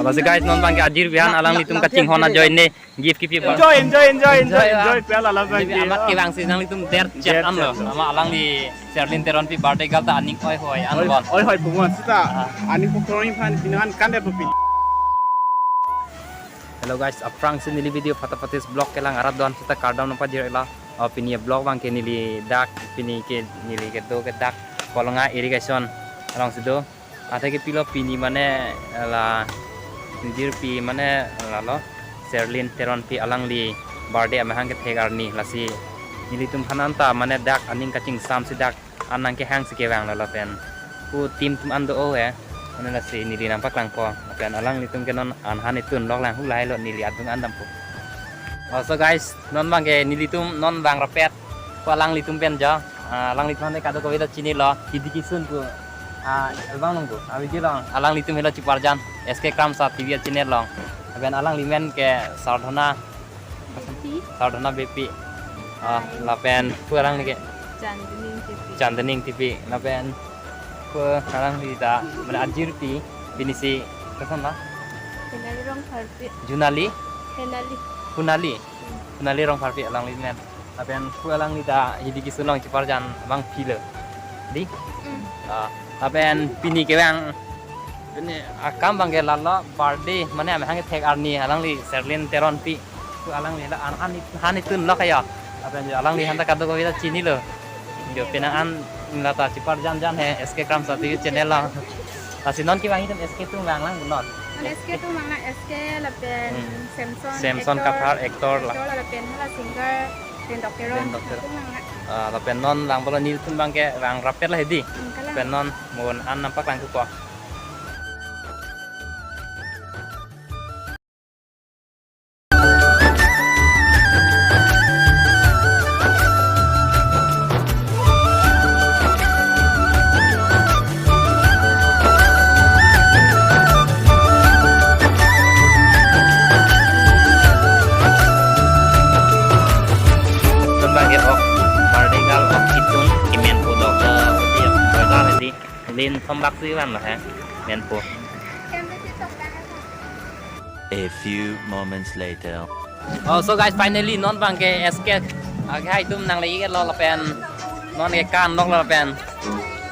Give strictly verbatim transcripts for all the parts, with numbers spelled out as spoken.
Lasi guys, non abangke ajirpi aphan alanglitum kachinghon ajoine gift kipi ba. Enjoy, enjoy, enjoy, enjoy, enjoy, ah. Enjoy, pia lala abangke. Amat kevang si nanglitum der chat an lo. Ama alangli Serlin Teronpi birthday gal ta aning oi hoi an bon. Oi hoi pumon sita. Ah. Aning pukroing phan pinan kan der pupin. Hello guys, aphrangsi neli video Phata Phatis vlog kelang arat do-an sita kardom nangpajir-iklo. Oh, pini vlog abangke neli dak, pini ke neli kedo ke dak Kolonga irrigation alongsi do. Athe ke pilo pini mane la jirpi mane lalo Serlin Teronpi alangli birthday amahang kethek arni, lasi nelitum aphan anta mane dak aning kachingsamsi dak an nangkehangsi kevang lo lapen pu team atum an do-o he. Mane lasi neli nangpaklangpo. Lapen alanglitum ke non an han itunlok lang hu lahai lo neli adung an dampo. Also guys, non abangke nelitum non vang rapet pu alanglitum pen jo. Ah, alanglitum aphan kadokave ta chinilo, Hidi Kisun pu. Ah, album along pu. Ah, video along. Alanglitum helo chiparjan S K Kramsa T V channel along. Lapen alangli men ke Sardhana. Beypi. Sardhana Beypi. Ah, lapen pu alangli ke Chandaning Tipi. Chandaning Tipi. Lapen pu alangli ta mane ajirpi, pinisi koson ma? Henali Rongpharpi. Junali? Henali. Hunali. Hmm. Hunali Rongpharpi alangli men. Lapen pu alangli ta Hidi Kisun along chiparjan abang philo. Di? Hmm. Ah, lapen pini kevang, pini akam abangke lalo birthday mane amahang kethek arni alangli Serlin Teronpi. Pu alangli la an han, han itunlok ayo. Lapen jo alangli aphan ta kadokave ta chinilo. Jo penang an lata chiparjan jan he S K Kramsa T V channel along. Lasi non kevang itum S K atum vang lang non. Non S K atum vang lang, S K lapen Hmm. Samson, Samson actor, Kathar, actor la. Actor lapen hala singer, Rendok Teron. Rendok Teron. Atum vang lang. Ah, lapen non vang pulo nelitum abangke vang rapet la hedi. Hmm, kalang. Lapen non mo an nangpaklangpo. Tun abangke ok, birthday gal ok kitun kemenpo dok, eh, putih, boy gal di, lin thombak si van lo he, menpo. A few moments later. Oh, so guys, finally non abangke S K, ah, ke hai itum nang lagi ke lo lapen non ke kan nok lo lapen.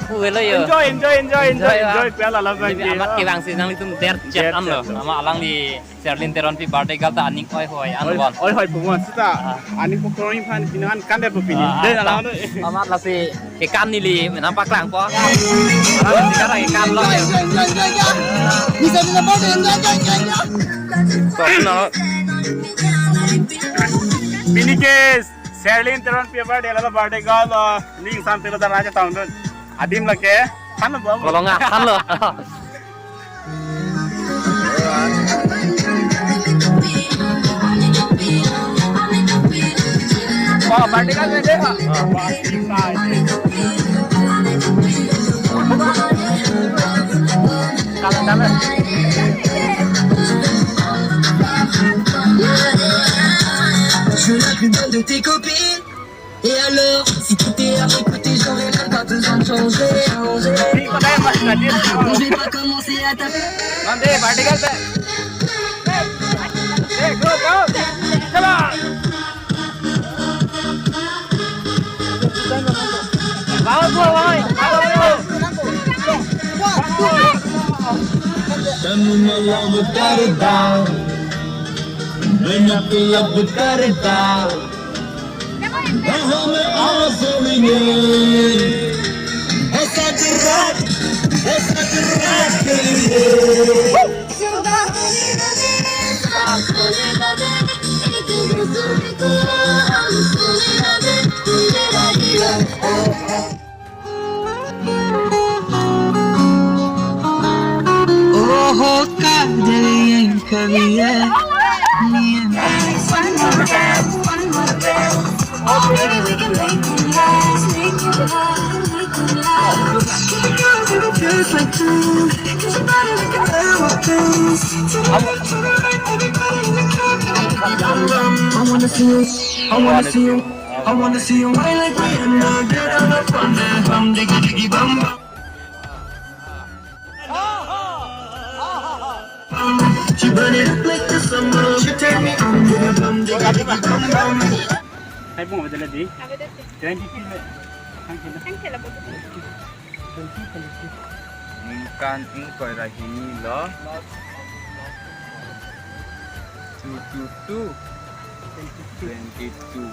Hu helo yo. Enjoy, enjoy, enjoy, enjoy, Enjoy, ah. Enjoy, pia lala abangke. Amat kevang si nanglitum der chat an lo. Der chat. Ama alangli Serlin Teronpi birthday gal ta aning oi hoi an bon. Oi hoi pumon sita. Ah. Aning pukroing phan pinan kan der pupin. Ah, ah, Dei ah, alang ah. Amat lasi kekan neli nangpaklangpo. Alang lasi kara kekan lo. Bisa bisa bote enjoy enjoy enjoy. So, no. Pini ke Serlin Teronpi birthday lalo birthday gal lo ning sampe lo daraja tahun dun. Adim lake kan lo bom. Kolonga kan lo. Oh, party kan beda, ha? Kalau dalam. Je la plus belle de tes copines. Et alors, si tout est à côté, j'aurais même pas besoin de changer. Je vais pas commencer à taper. Mande, party kan pe. Hey, go, go. Come on. Vamos, vamos, vamos. Tanu na love karda, main na love karda. Baha mein aaj soinge, aisa raat, aisa raat ke liye. Oho, kadal yang kami ya. I wanna see you, I wanna see you wine like Rihanna, get on the front and bum, diggy, diggy, bum, bum. Hai bung, abang jalan di. Abang jalan di. Twenty-two le. Thank you. Thank you lah, bagus. Ningkan ingkoi ra hini lo. Two two two. Twenty-two.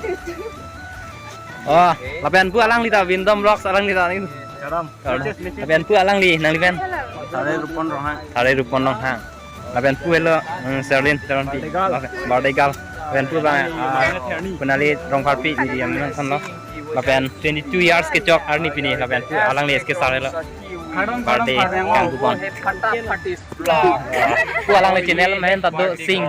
Oh, lapen pu alangli ta Windom Vlogs alangli ta ni. Karam. Lapen pu alangli nanglipen. Thare Rupon Ronghang. Thare Rupon Ronghang. Lapen pu helo, hmm, Serlin Teronpi. Birthday girl. Lapen pu abang, ah, Kunali Rongpharpi di yang nang lo. Lapen twenty-two years kechok arni pini lapen pu alangli S K Sar helo. Birthday kangkupon. Pu alangli channel main ta do sing.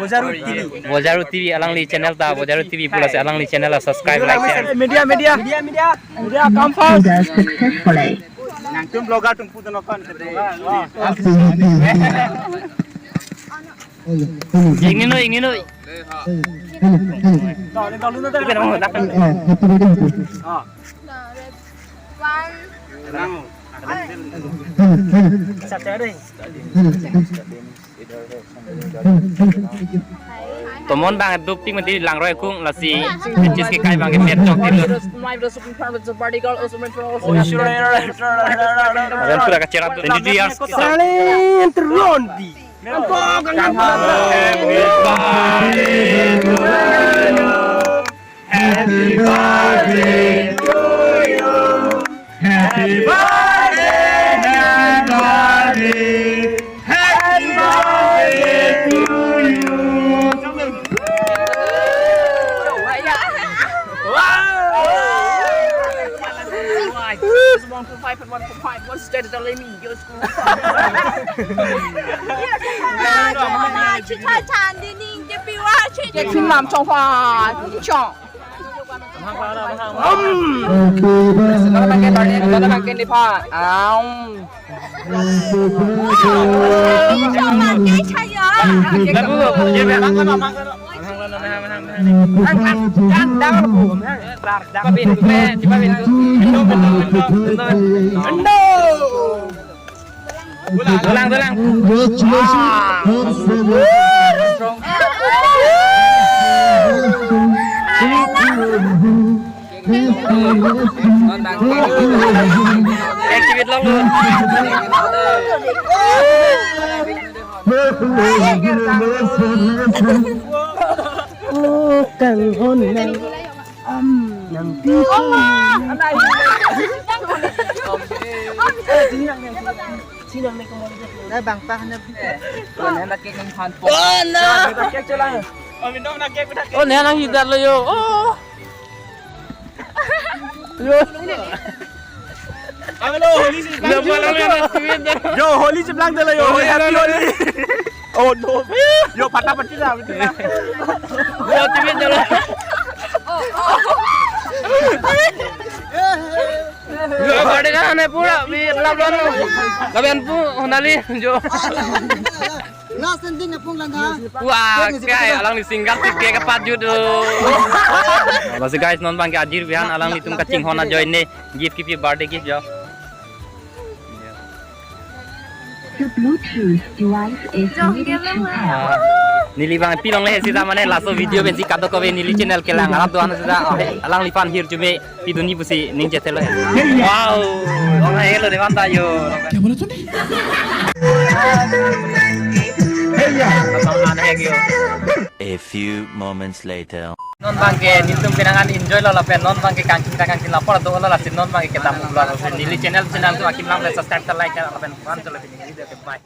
Bojaru T V. Bojaru T V alangli channel ta Bojaru T V pu lasi alangli channel la subscribe, like, share. Media, media. Media, media. Media, come first. Successfully. Nangtum vlogger atum pu dono kan. Ingni noi, ingni noi. Tomon bang duk tik mati langroi kung lasi chis ke kai bang ke met chok tik lo. Lapen pura kacherap twenty-two years. Silent Ronpi. Happy birthday to you. Happy birthday, happy birthday. Happy birthday to you. Wow. One two five and one four five. One state is only me. Yes. Chichan chan dining jepi wa chi. Jepi lam chong fa chong. Chong ma ke chaya. Ando. Dolang, dolang. Activate long. Oh, kanghon nang. Am, nang pi. Oh, anai. Eh, sini nang, nang, sini nang. Sini nang, nang, kemana dia? Dah, bang, pak, nang. Oh, nang, nang, kek, nang, han, po. Oh, nang. Dah, dah, kek, celang. Oh, minum, nang, kek, dah, kek. Oh, nang, nang, hidat lo, yo. Oh. Yo. Halo, Holi si. Yo, Holi si bilang dulu, yo. Holi, happy Holi. Oh no. Yo, patah peti lah, peti lah. Yo, timin dulu. Yo, bade kan anai pura, bi lap lon. Lapen pu, honali, yo. Last ending na pung lang ha. Wah, kai alangli singer tik ke kapat jut do. Lasi guys, non bang ke ajir bihan alanglitum kachinghon ajoine gift, kepi birthday gift jo. The Bluetooth device is ready to pair. Ah, neli bang pilongle sita mane laso video pensi kadokave neli channel kelang alam tuan sita, ah, alangliphan hirjume pidunji pusi ning chethelo. Wow, long hai lo de manta yo. Kya bola tune? Abang aneh yo. A few moments later. Non bang ke nelitum penang an enjoy lo lapen non bang ke kangking ta kangking lapor do lo lasi non bang ke kedam lo lasi neli channel channel tu akim lang le subscribe ta like ta lapen wan to le video ke bye.